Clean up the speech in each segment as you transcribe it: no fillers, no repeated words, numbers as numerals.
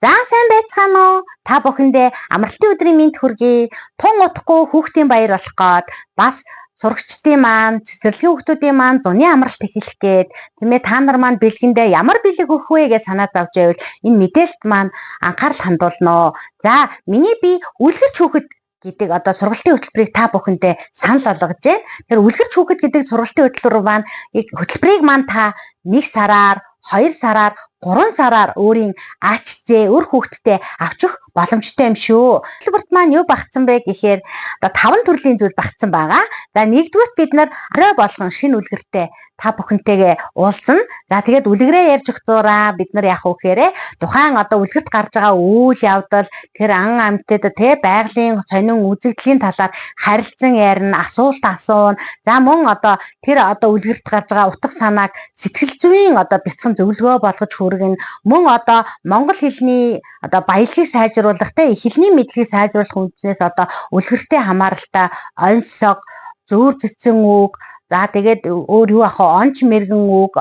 За, сайн байцгаана уу? Та бүхэндээ амралтын өдрийн мэнд хүргэе. Тун удахгүй хүүхдийн баяр болох гээд, бас сурагчдын маань, цэцэрлэгийн хүүхдүүдийн маань зуны амралт эхлэх гээд, тийм ээ, та нар маань бэлгэндээ ямар бэлэг өгөх вэ гэж санаа зовж байвал энэ мэдээлэлд маань анхаарал хандуулна. За, миний бие үлгэрч хүүхэд гэдэг одоо сургалтын хөтөлбөрийг та бүхэндээ санал болгож байна. Тэр үлгэрч хүүхэд гэдэг сургалтын хөтөлбөр маань, хөтөлбөрийг маань та 1 сараар, 2 сараар, 3 сараар өөрийн ач зээ, өр хүүхэдтэй авч өгөх боломжтой юм шүү. Хөтөлбөрт маань юу багтсан бэ гэхээр одоо таван төрлийн зүйл багтсан байгаа. За, нэгдүгээрт бид нар орой болгон шинэ үлгэртэй та бүхэнтэйгээ уулзна. За, тэгээд үлгэрээ ярьж өгөх зуураа бид нар яах вэ гэхээр тухайн одоо үлгэрт гарч байгаа үйл явдал, тэр ан амьтад, тэ, байгалийн сонин үзэгдлийн талаар харилцан ярина, асуулт асууна. За, мөн одоо тэр одоо үлгэрт гарч байгаа утга санааг сэтгэл зүйн одоо бяцхан зөвлөгөө болгож хүргэнэ. Мөн одоо монгол хэлний одоо баялагийг сайжруулах, тэ, хэлний мэдлэгийг сайжруулах үндсээс одоо үлгэртэй хамааралтай оньсого, зөөр цэцэн үг, за, тэгээд өөр юу ах вэ? Онч мэргэн үг,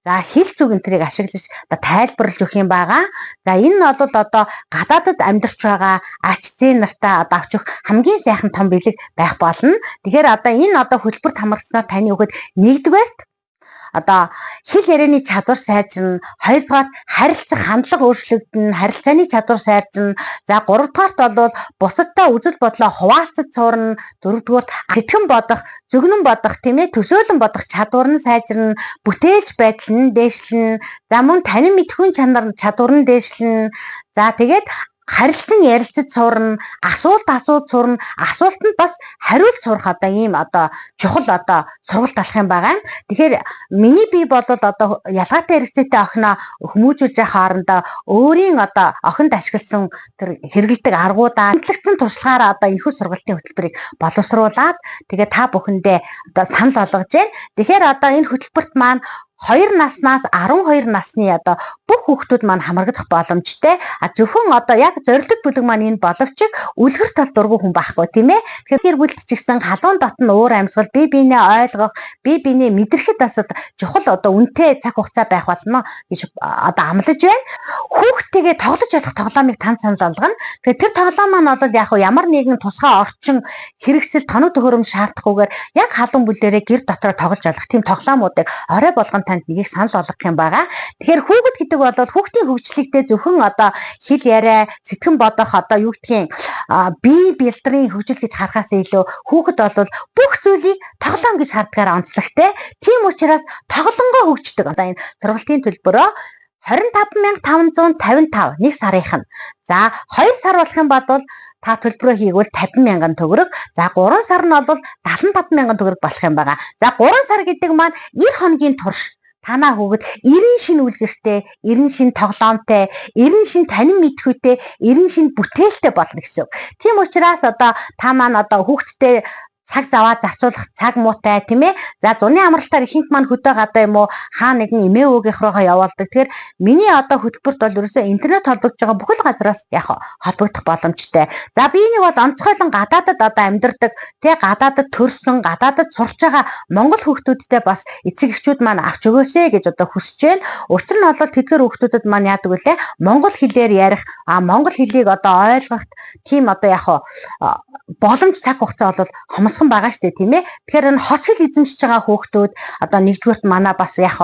за, хэл зүг энэ тэрийг ашиглаж одоо тайлбарлаж өгөх юм байгаа. За, энэ нь бол одоо гадаадад амьдарч байгаа ач зээ нартаа одоо авч өгөх хамгийн сайхан том бэлэг байх болно. Тэгэхээр одоо энэ одоо хөтөлбөрт хамрагдсанаар таны хүүхэд нэгдүгээрт одоо хэл ярианы чадвар сайжирна, хоёрдугаар харилцах хандлага өөрчлөгдөнө, харилцааны чадвар сайжирна. За, гуравдугаарт бол бусадтай үзэл бодлоо хуваалцаж сурна, дөрөвдүгээрт сэтгэн бодох, зөгнөн бодох, тийм ээ, төсөөлөн бодох чадвар нь сайжирна, бүтээлч байдал нь дээшлэнэ. За, мөн танин мэдэхүйн чанар чадвар нь дээшлэнэ. За, тэгээд харилцан ярилцаж сурна, асуулт асууж сурна, асуултанд бас хариулт сурах одоо ийм одоо чухал одоо сургалт болох юм байгаа. Тэгэхээр миний бие бол одоо ялгаатай хэрэгцээтэй охиноо хүмүүжүүлж байгаа хоорондоо өөрийн одоо охинд ашигласан тэр хэрэглэдэг аргуудаа хөндлөгдсөн туршлагаараа одоо энэхүү сургалтын хөтөлбөрийг боловсруулад, тэгээ та бүхэндээ одоо санал болгож байна. Тэгэхээр одоо энэ хөтөлбөрт маань 2 наснаас 12 насны одоо бүх хүүхдүүд маань хамрагдах боломжтой. А зөвхөн одоо яг зорилдог бүлэг маань энэ боловч үлгэр тал дургүй хүн байхгүй, тийм ээ. Тэгэхээр гэр бүлд ч гэсэн халуун дотно уур амьсгал, бие биенээ ойлгох, бие биенээ мэдрэхэд бас чухал одоо үнэтэй цаг хугацаа байх болно гэж одоо амлаж байна. Хүүхдтэйгээ тоглож болох тоглоомыг танд санал болгоно. Тэгэхээр тэр тоглоом маань бол яг ямар нэгэн тусгай орчин, хэрэгсэл, тоног төхөөрөмж шаардахгүйгээр яг халуун бүлээрээ гэр дотроо тоглож болох тийм тоглоомуудыг орой болгон танд нэгийг санал болгох юм байгаа. Тэгэхээр хүүхэд гэдэг бол хүүхдийн хөгжлөгтэй зөвхөн одоо хэл яриа, сэтгэн бодох, одоо юу гэдгийг, бие бэлдрийн хөгжил гэж харахаас илүү хүүхэд бол бүх зүйлийг тоглоом гэж хардгаар онцлогтой. Тийм учраас тоглонгоо хөгждөг. Одоо энэ сургалтын төлбөрөө 25,555 нэг сарынх нь. За, 2 сар болох юм бол та төлбөрөө хийгвэл 50 мянган төгрөг. За, 3 сар нь бол 75 мянган төгрөг болох юм байгаа. За, 3 сар гэдэг маань 90 хоногийн турш танаа хүүхэд 90 шинэ үлгэртэй, 90 шинэ тоглоомтой, 90 шинэ танин мэдэхүйтэй, 90 шинэ бүтээлтэй болно гэсэн үг. Тийм учраас одоо та маань одоо хүүхэдтэй цаг заваа зарцуулах цаг муутай, тийм ээ. За, зуны амралтаар ихэнх маань хөдөө гадаа юм уу, хаа нэгэн эмээ өвгийнх рүүгээ явуулдаг. Тэгэхээр миний одоо хөтөлбөрт бол ерөөсөө интернет холбогдож байгаа бүхэл газараас яг холбогдох боломжтой. За, би нэг бол онцгойлон гадаадад одоо амьдардаг, тэ, гадаадад төрсөн, гадаадад сурч байгаа монгол хүүхдүүдтэй бас эцэг эхчүүд маань авч өгөөсэй гэж одоо хүсэж байна. Учир нь бол тэдгээр хүүхдүүдэд маань яадаг вүлээ? Монгол хэлээр ярих, а монгол хэлийг одоо ойлгохт тийм одоо яг боломж, цаг хугацаа бол хомсхон байгаа шүү дээ, тийм ээ. Тэгэхээр энэ хос хэл эзэмшиж байгаа хүүхдүүд одоо нэгдүгээрт манай бас яг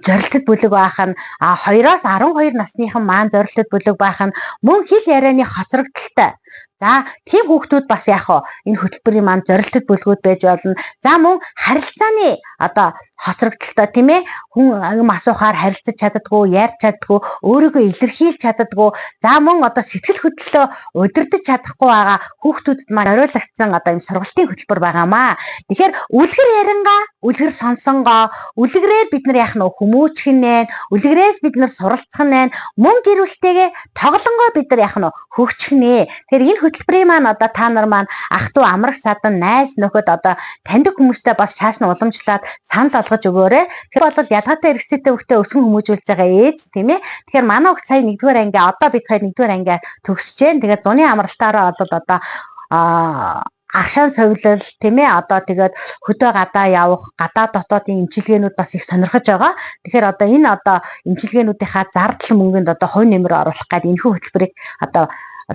зорилтод бүлэг байх нь, а 2-оос 12 насныхан маань зорилтод бүлэг байх нь, мөн хэл ярианы хоцрогдолтой. За, тийм хүүхдүүд бас яг энэ хөтөлбөрийн маань зорилтод бүлгүүд байж болно. За, мөн харилцааны одоо хоцрогдолтой, тийм ээ, хүн юм асуухаар харилцаж чаддаггүй, ярьж чаддаггүй, өөрийгөө илэрхийлж чаддаггүй. За, мөн одоо сэтгэл хөдлөлөө удирдах чадахгүй байгаа хүүхдүүдэд маань зориулагдсан одоо юм сургалтын хөтөлбөр байгаамаа. Тэгэхээр үлгэр ярингаа, үлгэр сонсонгоо, үлгэрээр бид нар яах нь хүмүүжих нэ, үлгэрээс бид нар суралцах нэ, мөн гэр бүлтэйгээ тоглонгоо бид нар яах нь хөгжих нэ. Тэгэхээр энэ хөтөлбөрийн маань одоо та нар маань ах トゥ амрах садан, найз нөхөд, одоо таньдаг хүмүүстэй бас чааш нь уламжлаад санал болгож өгөөрэй. Тэр бол ялгаатай хэрэгцээтэй хүүхдээ өсгөн хүмүүжүүлж байгаа ээж, тийм ээ. Тэгэхээр манай хүүхд сая нэгдүгээр анги, одоо бид хоёр нэгдүгээр ангиа төгсөж जैन. Тэгээд зуны амралтаараа бол одоо Аршаан совилол, тийм ээ, одоо тэгээд хөдөө гадаа явах, гадаа дотоодын эмчилгээнүүд бас их сонирхож байгаа. Тэгэхээр одоо энэ одоо эмчилгээнүүдийнхаа зардал мөнгөнд одоо хувь нэмэр оруулах гээд энэхүү хөтөлбөрийг одоо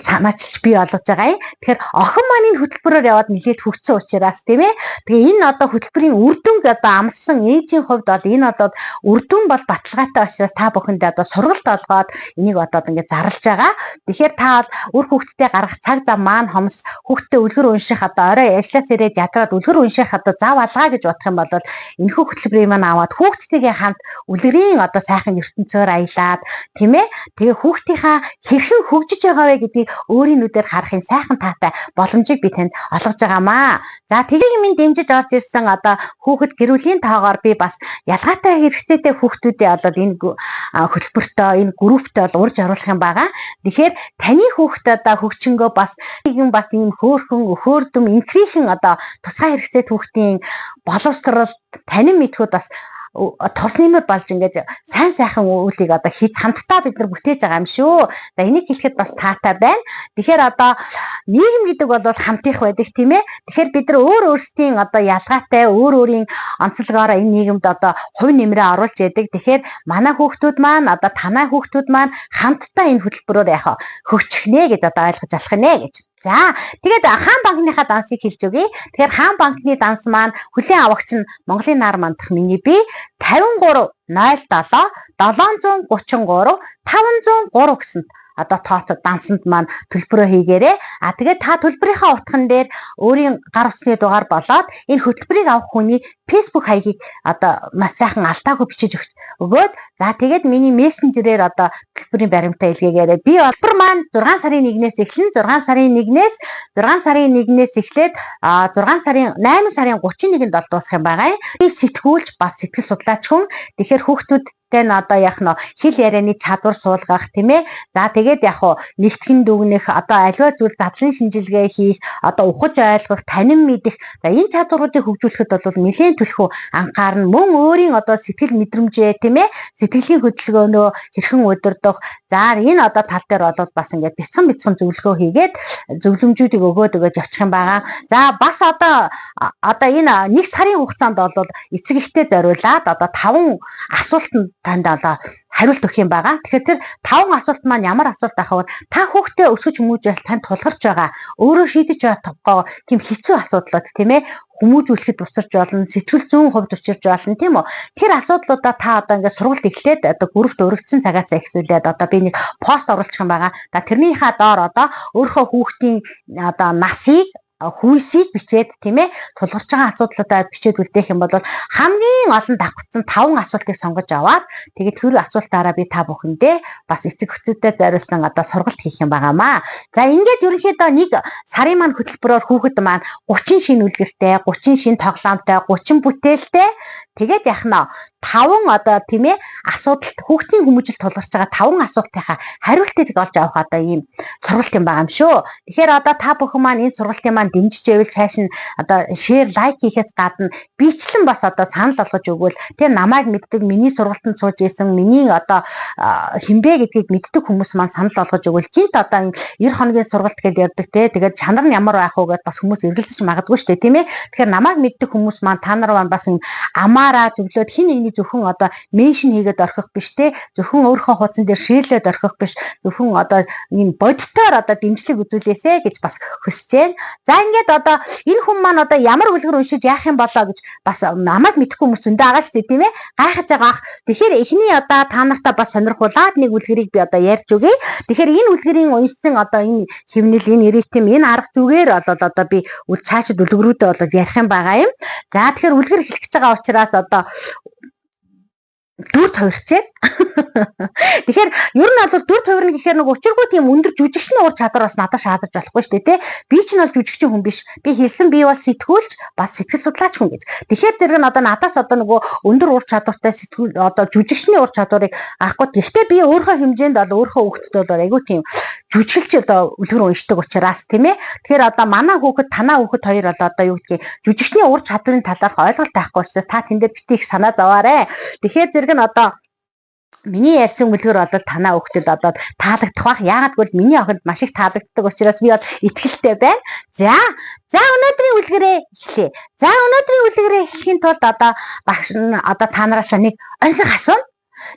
санаачилж бий болгож байгаа юм. Тэгэхээр охин маань энэ хөтөлбөрөөр яваад нэлээд хөгжсөн учраас, тийм ээ. Тэгээ энэ одоо хөтөлбөрийн үр дүнг одоо амлсан ээжийн хувьд бол энэ одоо үр дүн бол баталгаатай учраас та бүхэндээ одоо сургалт олгоод энийг одоо ингээд зарлж байгаа. Тэгэхээр та бол үр хүүхдтэй гаргах цаг зав маань хомс, хүүхдтэй үлгэр унших, одоо орой ажиллаас ирээд ядраад үлгэр унших одоо зав алгаа гэж бодох юм бол энэхүү хөтөлбөрийг маань аваад хүүхдтэйгээ хамт үлгэрийн одоо сайхан ертөнцөөр аялаад, тийм ээ. Тэгээ хүүхдийнхаа хэрхэн хөгжиж байгаа вэ гэдгийг өөрийн нүдээр харахын сайхан таатай боломжийг би танд олгож байгаамаа. За, тгийг минь дэмжиж орж ирсэн одоо хүүхэд гэр бүлийн тоогоор би бас ялгаатай хэрэгцээтэй хүүхдүүдээ одоо энэ хөтөлбөртөө, энэ групптэй бол урьж оруулах юм байгаа. Тэгэхээр таны хүүхэд одоо хөгчөнгөө бас нэгэн бас ийм хөөхөн өхөөрдөм инкрийнхэн одоо тусгай хэрэгцээтэй хүүхдийн боловсрал, танин мэдхүүд бас тус нэмэр болж ингээд сайн сайхан үйлийг одоо хийж хамтдаа бид нар бүтээж байгаа юм шүү. За, энийг хэлэхэд бас таатай байна. Тэгэхээр одоо нийгэм гэдэг бол хамтынх байдаг, тийм ээ. Тэгэхээр бид нар өөр өөрсдийн одоо ялгаатай, өөр өөрийн онцлогоороо энэ нийгэмд одоо хувь нэмрээ оруулж яадаг. Тэгэхээр манай хүүхдүүд маань, одоо танай хүүхдүүд маань хамтдаа энэ хөтөлбөрөөр яхаа хөгжих нэ гэж одоо ойлгож болох нэ гэж. За, тэгээд хаан банкныхаа дансыг хэлж өгье. Тэгэхээр хаан банкны данс маань хүлээн авагч нь Монголын нар мандах миний би 53 07 733 503 гэсэн одоо тооцоо дансанд маань төлбөрөө хийгээрэй. А тэгээд та төлбөрийнхаа утган дээр өөрийн гар утасны дугаар болоод энэ хөтөлбөрийг авах хүний Facebook хаягийг одоо маш сайхан алдаагүй бичиж өгөөд, за, тэгээд миний мессенжерээр одоо төлбөрийн баримтаа илгээгээрэй. Би төлбөр маань 6 сарын 1-ээс эхлэн 6 сарын 1-ээс 6 сарын 1-ээс эхлээд 6 сарын 8 сарын 31-нд бол дуусах юм байгаа юм. Би сэтгүүлч, бас сэтгэл судлаач хүн. Тэгэхээр хүүхдүүд нь одоо яг нь хэл ярианы чадвар суулгах, тийм ээ. За, тэгээд яг хуу нэгтгэн дүгнэх, одоо аливаа зүйл задлан шинжилгээ хийх, одоо ухаж ойлгох, танин мэдэх. За, энэ чадваруудыг хөгжүүлэхэд бол нэлээд түлхүү анхаарна. Мөн өөрийн одоо сэтгэл мэдрэмжээ, тийм ээ, сэтгэлийн хөдөлгөөнөө хэрхэн удирдах. За, энэ одоо тал дээр бол бас ингээд бяцхан бяцхан зөвлөгөө хийгээд, зөвлөмжүүдийг өгөөд өгөөд явчих юм байгаа. За, бас одоо энэ нэг сарын хугацаанд бол эцэг эхтэй зориулаад одоо таван асуултанд танд одоо хариулт өгөх юм байгаа. Тэгэхээр тэр таван асуулт маань ямар асуулт ах вэ? Та хүүхдээ өсгөж хүмүүжүүлэх танд тулгарч байгаа, өөрөө шийдэж чадахгүй тийм хэцүү асуудлууд, тийм ээ, хүмүүжүүлэхэд тусарч болно, сэтгэл зүйн хувьд учирч болно, тийм үү? Тэр асуудлуудаа та одоо ингээд сургалт эхлээд одоо группт өргөдсөн цагаас эхлүүлээд одоо би нэг пост оруулчих юм байгаа. За, тэрнийхээ доор одоо өөрийнхөө хүүхдийн одоо насыг, хүйсийг бичээд, тийм ээ, тулгарч байгаа асуудлуудаа бичээд үлдээх юм бол хамгийн олон давхцсан таван асуултыг сонгож аваад, тэгээд тэр асуултаараа би та бүхэндээ бас эцэг эхчүүдэд зориулсан одоо сургалт хийх юм байгаамаа. За, ингээд ерөнхийдөө нэг сарын маань хөтөлбөрөөр хүүхэд маань 30 шинэ үлгэртэй, 30 шинэ тоглоомтой, 30 бүтээлтэй, тэгээд яах нь таван одоо, тийм ээ, асуудалт, хүүхдийн хүмүүжил тулгарч байгаа таван асуултынхаа хариултыг олж авах одоо ийм сургалт юм байгаа юм шүү. Тэгэхээр одоо та бүхэн маань энэ сургалтын маань дэмжиж байвал цааш нь одоо share, like хийхээс гадна бичлэн бас одоо санал болгож өгвөл, тэгээ намайг мэддэг, миний сургалтанд сууж исэн, миний одоо хинбэ гэдгийг мэддэг хүмүүс маань санал болгож өгвөл гинт одоо 90 хоногийн сургалт гэдээ ярьдаг те, тэгээд чанар нь ямар байх уу гэдээ бас хүмүүс эргэлзэж магадгүй шүү дээ, тийм ээ. Тэгэхээр намайг мэддэг хүмүүс маань, та нар маань бас амаараа зөвлөөд хин нэгний зөвхөн одоо mention хийгээд орхих биш те, зөвхөн өөрийнхөө хуудсан дээр share лээд орхих биш, зөвхөн одоо ийм бодитоор одоо дэмжлэг үзүүлээсэ гэж бас хүсэж байна. За, ингээд одоо энэ хүн маань одоо ямар үлгэр уншиж яах юм болоо гэж бас намайг мэдэхгүй хүмүүс зөндөө байгаа шүү дээ, тийм ээ, гайхаж байгаа ах. Тэгэхээр эхний одоо та нартай бас сонирхуулаад нэг үлгэрийг би одоо ярьж өгье. Тэгэхээр энэ үлгэрийн уншсан одоо энэ хэвнэл, энэ ритм, энэ арга зүгээр бол одоо би үл цаашид үлгэрүүдээ бол ярих юм байгаа юм. За, тэгэхээр үлгэр хэлэх гэж байгаа учраас одоо дүр тувирчээ. Тэгэхээр ер нь бол дүр хувирна гэхээр нэг учиргүй тийм өндөр жүжигчний ур чадвар бас надад шаардаж болохгүй шүү дээ, тий. Би ч нь бол жүжигчин хүн биш. Би хэлсэн, би бол сэтгүүлч, бас сэтгэл судлаач хүн гэж. Тэгэхээр зэрэг нь одоо надаас одоо нөгөө өндөр ур чадвартай сэтгүүл одоо жүжигчний ур чадварыг авахгүй. Гэхдээ би өөрийнхөө хэмжээнд бол өөрийнхөө хүүхдэд бол айгүй тийм жүжиглж одоо үлгэр уншдаг учраас, тийм ээ. Тэгэхээр одоо манай хүүхэд, танаа хүүхэд хоёр бол одоо юу гэдгийг жүжигчний ур чадварын талаарх ойлголт байхгүй учраас та тэн дээр битгий их санаа зовоорой. Тэгэхээр зэрэг нь одоо Миний ярьсан үлгэр бол танаа хүүхдэд одоо таалагдах бах. Яагаад гэвэл миний охинд маш их таалагддаг учраас би бол итгэлтэй байна. За, за өнөөдрийн үлгэрээ эхлэе. За өнөөдрийн үлгэрээ эхлэхийн тулд одоо багш нь одоо та нараас нэг онцлог асууна.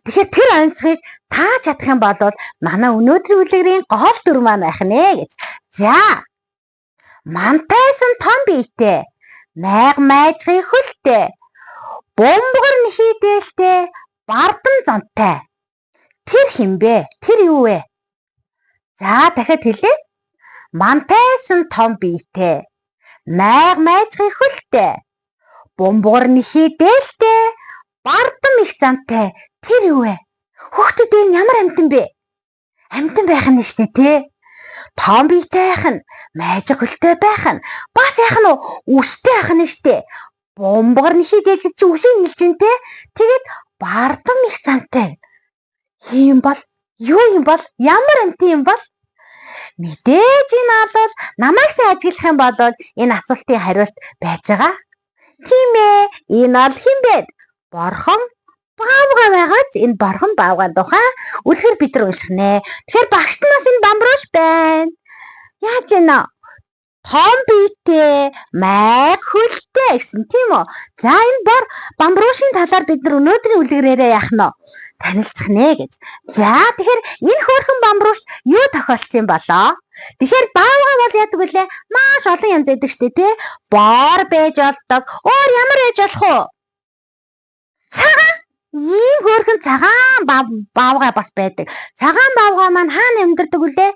Тэгэхээр тэр онцлогийг тааж чадах юм бол манай өнөөдрийн үлгэрийн гол дүр маань байх нэ гэж. За, мантайсан том биетэй, майг майжгын хөлтэй, бомбгор нэхийдэлтэй, бардам зантай. Тэр хэн бэ? Тэр юу вэ? За дахиад хэлье. Мантайсан том биетэй, майг майжгын хөлтэй, бомбгор нэхийдэлтэй, бардам их зантай. Тэр юу вэ? Хүүхдүүд энэ ямар амьтан бэ? Амьтан байх нь шүү дээ, тэ? Том биетэй байх нь, майжиг хөлтэй байх нь, бас яах нь үстэй байх нь шүү дээ. Бомбгор нэхийдэл гэж чи үсийг хэлж дээ, тэ? Тэгээд бардам их зантай. Хийм бол юу юм бол ямар амьтан юм бол? Мэдээж энэ бол намайг сайн ажиглах юм бол энэ асуултын хариулт байж байгаа. Тийм ээ, энэ бол хэн бэ? Борхон баавга байгаач энэ борхон баавгайн тухай үлгэр бид нар унших нэ. Тэгэхээр багш нас энэ бамбрууш байна. Яаж вэ? Том биетэй, майг хөлтэй гэсэн тийм үү? За энэ бор бамбруушийн талаар бид нар өнөөдрийн үлгэрээрээ яах нь вэ? Танилцах нэ гэж. За тэгэхээр энэ хөөрхөн бамбрууш юу тохиолдсон юм болоо? Тэгэхээр баавга бол яадаг вүлээ? Маш олон янз байдаг штэ тий? Бор байж болдог. Өөр ямар байж болох вэ? Цагаан ийм хөөрхөн цагаан баавгай бас байдаг. Цагаан баавгай маань хаана амьдардаг вүлээ?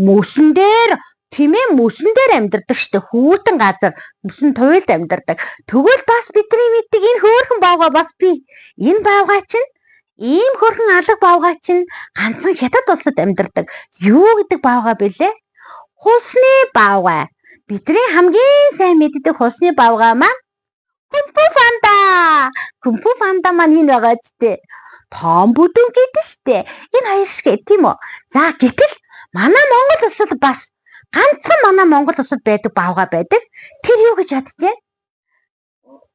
Мөсөн дээр тийм ээ, мөсөн дээр амьдардаг штэ. Хүүтэн газар мөсөн туйлд амьдардаг. Тэгвэл бас бидний мэддэг энэ хөөрхөн баавгай бас би. Энэ баавгай чинь ийм хөөрхөн алаг баавгай чинь ганцхан хятад улсад амьдардаг. Юу гэдэг баавгай бэлээ? Хулсны баавгай. Бидний хамгийн сайн мэддэг хулсны баавгай маань Кунфу панда. Кунфу панда маань энэ байгаа ч тээ. Том бүдүүн гэдэг штэ. Энэ хоёр шиг тийм үү? За гэтэл манай Монгол улсад бас ганцхан манай Монгол улсад байдаг баавгай байдаг. Тэр юу гэж бодож?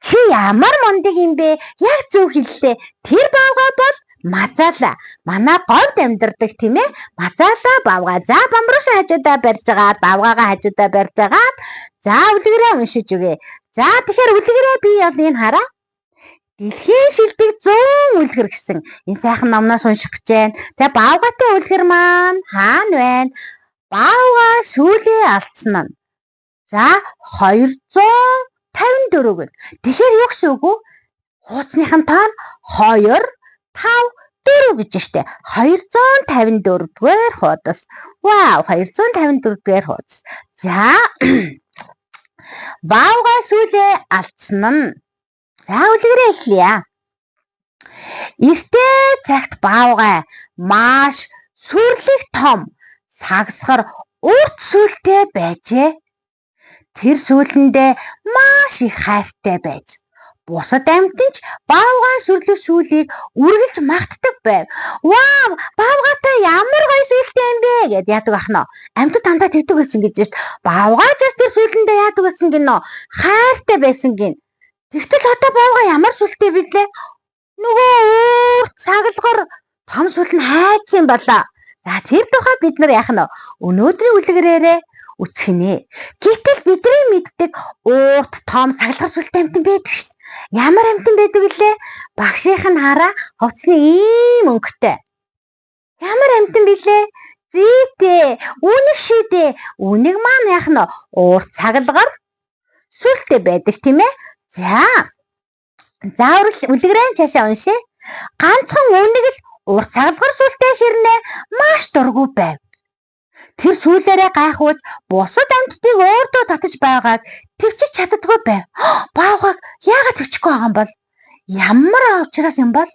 Чи ямар мундаг юм бэ? Яг зөв хэллээ. Тэр баавгай бол мазаала. Манай говьд амьдардаг тийм ээ. Мазаала баавгай. За бамбруушаа хажуудаа барьж байгаа, баавгайгаа хажуудаа барьж байгаа. За үлгэрээ уншиж өгье. За тэгэхээр үлгэрээ би бол энэ хараа. Дэлхийн шилдэг 100 үлгэр гэсэн энэ сайхан номноос унших гэж байна. Тэгээ баавгайтай үлгэр маань хаана байна? Баавгай сүүлээ алдсан нь. За 254 гэнэ. Тэгэхээр юу гэсэн үг вэ? Хууцных нь тоо нь 2 5 4 гэж штэ. 254 дугаар хуудас. Вау, 254 дугаар хуудас. За баавгай сүүлээ алдсан нь. За үлгэрээ эхлэе. Эртээ цагт баавгай маш сүрлэг том сагсгар урт сүлтэй байжээ. Тэр сүлэндээ маш их хайртай байж бусад амьтан ч баавгай сүрлэг сүлийг үргэлж магтдаг байв. Вау, баавгайтай ямар гоё сүлтэй юм бэ гэд яадаг ах нь. Амьтад дандаа тэгдэг байсан гэж шүү. Баавгай ч бас тэр сүлэндээ яадаг байсан гинөө. Хайртай байсан гин. Тэгтэл одоо баавгай ямар сүлтэй билээ? Нөгөө урт сагалгар том сүл нь хайцсан болоо. За тэр тухай бид нар яах нь өнөөдрийн үлгэрээрээ үсэх нэ. Гэтэл бидний мэддэг урт том сагалгар сүлтэй амьтан байдаг шүү дээ. Ямар амьтан байдаг вүлээ? Багшийнх нь хараа хувцсны ийм өнгөтэй. Ямар амьтан билээ? Зүйтэй, үнэг шидэ. Үнэг маань яах нь урт сагалгар сүлтэй байдаг тийм ээ. За. За үлгэрэн цаашаа уншъя. Ганцхан үнэг л урт сагалгар сүлтэй хэрнээ маш дургүй байв. Тэр сүүлээрээ гайхуулж бусад амьтдыг өөртөө татаж байгааг тэвчиж чаддаггүй байв. Баавгайг яагаад тэвчихгүй байгаа юм бол? Ямар учраас юм бол?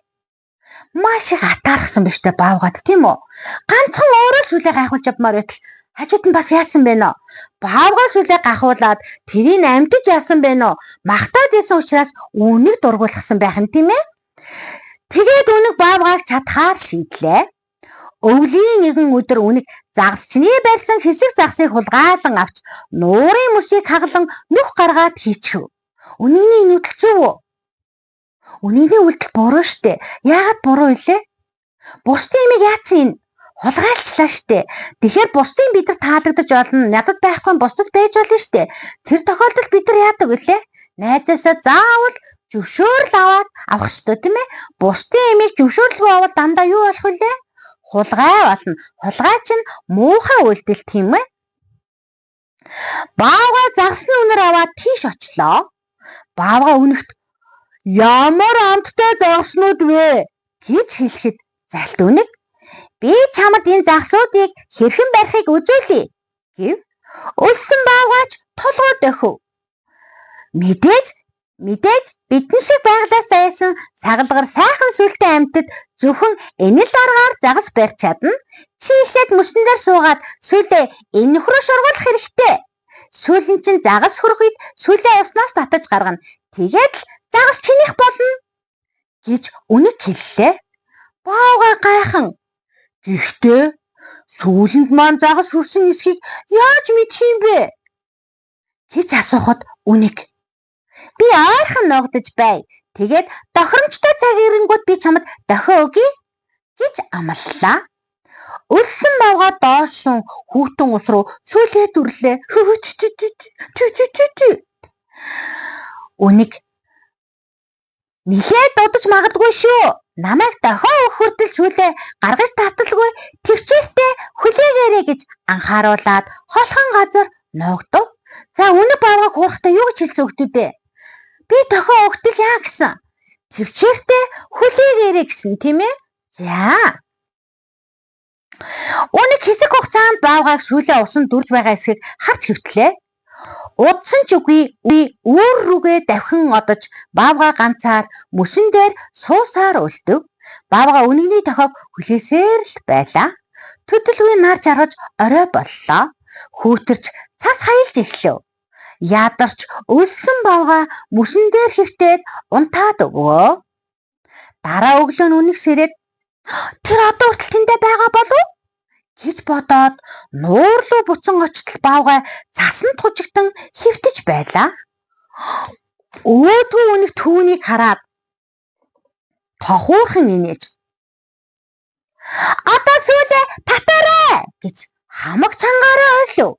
Маш их атаархсан биш үү баавгайд тийм үү? Ганцхан өөрөө сүлээ гайхуулж явмаар байтал хажууд нь бас яасан бэ нөө? Баавгай сүлээ гайхуулаад тэрийг амьтаж яасан бэ нөө? Махтаад исэн учраас үнэг дургуулсан байх нь тийм ээ? Тэгээд үнэг баавгайг чадхаар шийдлээ. Өвлийн нэгэн өдөр үнэг загасчны барьсан хэсэг загсыг хулгайлан авч нуурын мөсийг хаглан нүх гаргаад хийчихв. Үнэгний энэ үйлдэл зөв үү? Үнэгний үйлдэл буруу штэ. Яагаад буруу илээ? Бусдын юмыг яатсан энэ хулгайлчлаа штэ. Тэгэхээр бусдын бид нар таалагдаж олно. Надад байхгүй бусдад байж болно штэ. Тэр тохиолдолд бид нар яадаг вүлээ? Найзаасаа заавал зөвшөөрөл аваад авах ёстой, тийм ээ. Бусдын юмыг зөвшөөрлгүй авал дандаа юу болох вүлээ? Хулгай болно. Хулгай чинь муухай үйлдэл, тийм ээ. Баавгай загасны үнэр аваад тийш очлоо. Баавгай үнэгт "Ямар амттай загаснууд вэ?" гэж хэлэхэд залт үнэг "Би чамд энэ загасуудыг хэрхэн барихыг үзүүлье" гэв. Өлсөн баавгайч толгой дохив. Мэдээж бидний шиг байгалиас заяасан сагалгар сайхан сүлтэй амьтад зөвхөн энэ л аргаар загас барьж чадна. Чи эхлээд мөсөн дээр суугаад сүлээ энэ нөхрөө шоргуулах хэрэгтэй. Сүүл нь чинь загас хөрөх үед сүлээ уснаас татаж гаргана. Тэгээд л загас чинийх болно гэж үнэг хэллээ. Баавгай гайхан. "Гэхдээ сүүлэнд маань загас хөрсөн эсэхийг яаж мэдэх юм бэ?" гэж асуухад үнэг "Би ойрхон нуугдаж бай. Тэгээд тохиромжтой цаг ирэнгүүт би чамд дохио өгье" гэж амлалаа. Өлсөн баавгай доош хүйтэн ус руу сүлээ дүрлээ. Тü. Үнэг "Нилээд удаж магадгүй шүү. Намайг дохио өгөх хүртэл сүлээ гаргаж таталгүй тэвчээртэй хүлээгээрэй" гэж анхааруулад холхон газар нуугдав. За, үнэг баавгайг хуурахтаа юу гэж хэлсэн хүүхдүүд ээ? Би дохио өгтөл яа гэсэн? Тэвчээртэй хүлээгээрэй гэсэн, тийм ээ? За. Үнэг хэсэг хугацаанд баавгайг сүлээ усан дүрж байгаа эсэхийг харж хэвтлээ. Удсан ч үгүй үүр рүүгээ давхин одож баавгай ганцаар мөсөн дээр суусаар үлдэв. Баавгай үнэгний дохиог хүлээсээр л байлаа. Төдөлгүй нар жаргаж орой боллоо. Хүүтэрч цас хаялж эхлэв. Ядарч өлсөн баавгай мөсөн дээр хэвтээд унтаад өгвөө. Дараа өглөө нь үнэг сэрээд "Тэр одоо хүртэл тэндээ байгаа болов уу?" гэж бодоод нуур руу буцан очтол баавгай цасанд хужигдан хэвтэж байлаа. Өөдгөө үнэг түүнийг хараад тохуурхан инээж "Одоо сүлээ татаарай" гэж хамаг чангаараа ойлов.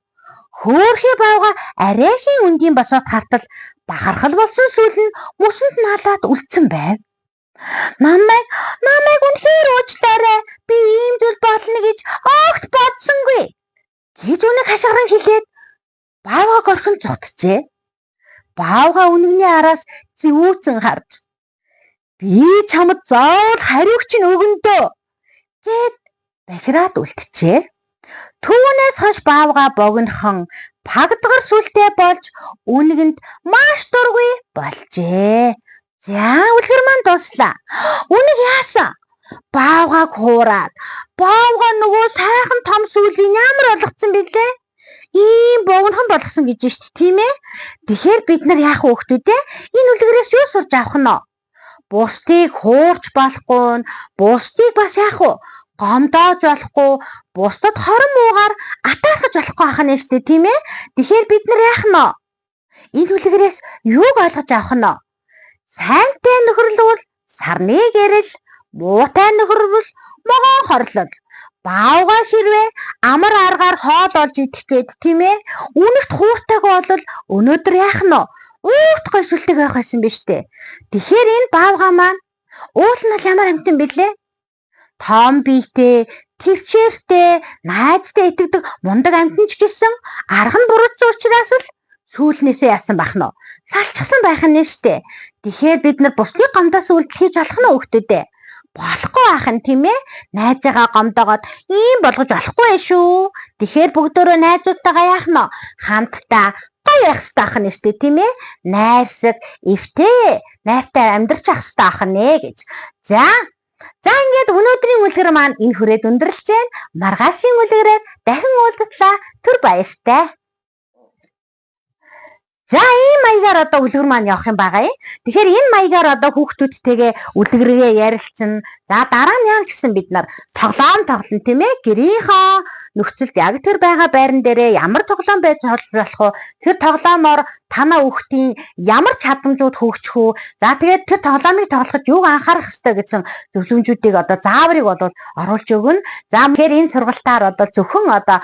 Хөөрхий баавгай арайхийн өнгийн босоод хартал бахархал болсон сүүл нь мөсөнд наалаад үлдсэн байв. "Намайг үнэхээр уучлаарай. Би ийм зүйл болно гэж огт бодсонгүй" гэж үнэг хашгиран хэлээд баавгайг орхин зугтжээ. Баавгай үнэгний араас зэвүүцэн харж "Би чамд заавал хариуг чинь өгнө дөө" гээд бахираад үлджээ. Түүнээс хойш баавгай богинохон пагдгар сүлтэй болж үнэгэнд маш дургүй болжээ. За, үлгэр маань дууслаа. Үнэг яасан? Баавгайг хуураад баавгай нөгөө сайхан том сүлийг ямар болгоцсон бэлээ? Ийм богинохон болгосон гэж шүү дээ, тийм ээ? Тэгэхээр бид нар яах вэ, хүүхдүүд ээ? Энэ үлгэрээс юу сурч авах нь вэ? Бусдыг хуурч болохгүй, бусдыг бас яах вэ? Гомдоож болохгүй, бусдад хорон муугаар атаархаж болохгүй байх нь шүү дээ, тийм ээ? Тэгэхээр бид нар яах нь вэ? Энэ үлгэрээс юуг ойлгож авах нь вэ? Сайнтай нөхөрлөвөл сарны гэрэл, муутай нөхөрлөвөл могоон хорлол. Баавгай хэрвээ амар аргаар хоол олж идэх гээд, тийм ээ, үнэгт хууртайгүй бол өнөөдөр яах нь вэ? Уурт гой сүлтэй байх байсан биз дээ. Тэгэхээр энэ баавгай маань уул нь ямар амьтан бэлээ? Том биетэй, тэвчээртэй, найзтай итгэдэг мундаг амьтан ч гэсэн арга нь буруудсан учраас л сүүлнээсээ яасан байх нь вэ? Салчихсан байх нь штэ. Тэгэхээр бид нар бусдыг гомдоос үйлдэл хийж болох нь хүүхдүүд ээ? Болохгүй байх нь, тийм ээ? Найзыгаа гомдоогоод ийм болгож болохгүй шүү. Тэгэхээр бүгдөө найзуудтайгаа яах нь вэ? Хамтдаа гоё байх хэрэгтэй байх нь штэ, тийм ээ? Найрсаг, эвтэй, найртай амьдарч ах хэрэгтэй байх нэ гэж. За, ингээд өнөөдрийн үлгэр маань энэ хүрээд өндөрлөж байна. Маргаашийн үлгэрээр дахин уулзлаа. Түр баяртай. За, ийм маягаар одоо үлгэр маань явах юм байгаа юм. Тэгэхээр энэ маягаар одоо хүүхдүүдтэйгээ үлгэргээ ярилцсан. За, дараа нь яа гэсэн бид нар тоглоом тоглоно, тийм ээ. Гэрийнхоо нөхцөлд яг тэр байгаа байран дээрээ ямар тоглоом байж болох вэ? Тэр тоглоомоор танаа хүүхдийн ямар чадамжууд хөгжих үү? За, тэгээд тэр тоглоомыг тоглоход юуг анхаарах ёстой гэсэн зөвлөмжүүдийг, одоо зааврыг бол оруулж өгнө. За, тэгэхээр энэ сургалтаар одоо зөвхөн одоо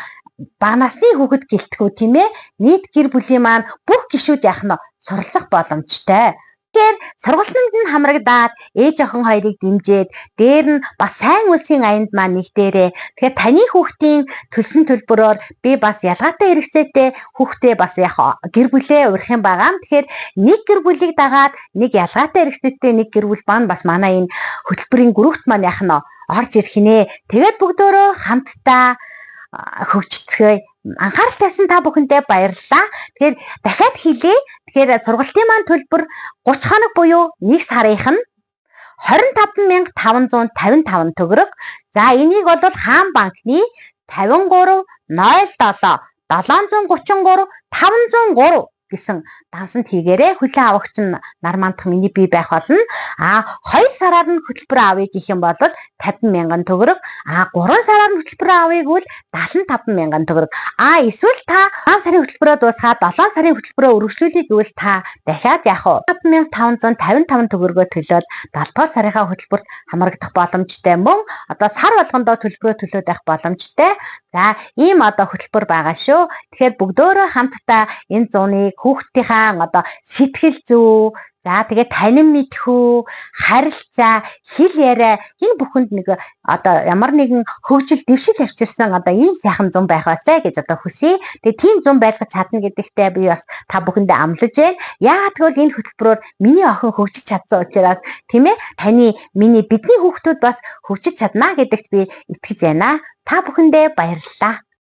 бага насны хүүхэд гэлтгүү, тийм ээ. Нийт гэр бүлийн маань бүх гишүүд яах нь суралцах боломжтой. Тэгэхээр сургалтанд нь хамрагдаад ээж охин хоёрыг дэмжиж, дээр нь бас сайн үлсийн аянд маань нэгдээрээ. Тэгэхээр таны хүүхдийн төлсөн төлбөрөөр би бас ялгаатай хэрэгцээтэй хүүхдээ бас яг гэр бүлээ урих юм байгаа. Тэгэхээр нэг гэр бүлийг дагаад нэг ялгаатай хэрэгцээтэй нэг гэр бүл маань бас манай энэ хөтөлбөрийн группт маань яах нь орж ирэх нэ. Тэгээд бүгдөө хамтдаа хөгжицгээе. Анхаарал тавьсан та бүхэндээ баярлалаа. Тэгэхээр дахиад хэлье. Тэгэхээр сургалтын маань төлбөр 30 хоног буюу 1 сарынх нь 25,555 төгрөг. За, энийг бол Хаан банкны 53 07 733 503 гэсэн дансанд хийгээрээ, хүлээн авагч нь Нармандах миний бие байх болно. А 2 сараар нь хөтөлбөр авъя гэх юм бол 50 мянган төгрөг. А 3 сараар нь хөтөлбөр авъя гэвэл 75 мянган төгрөг. А эсвэл та 6 сарын хөтөлбөрөө дуусгаад 7 сарын хөтөлбөрөө үргэлжлүүлэе гэвэл та дахиад яг 5555 төгрөгөө төлөөд 7 дугаар сарынхаа хөтөлбөрт хамрагдах боломжтой. Мөн одоо сар болгондоо төлбөрөө төлөөд байх боломжтой. За, ийм одоо хөтөлбөр байгаа шүү. Тэгэхээр бүгдөө хамтдаа энэ зуныг хүүхдийнхаа одоо сэтгэл зүй, за, тэгээд танин мэдхүү, харилцаа, хэл яриа, энэ бүхэнд нэг одоо ямар нэгэн хөгжил, дэвшил авчирсан одоо ийм сайхан зун байх байсай гэж одоо хүсье. Тэгээд тийм зун байлгаж чадна гэдэгтээ би бас та бүхэндээ амлаж байна. Яагаад гэвэл энэ хөтөлбөрөөр миний охин хөгжиж чадсан учраас, тийм ээ, таны, миний, бидний хүүхдүүд бас хөгжиж чадна гэдэгт би итгэж байна. Та бүхэндээ баярлалаа.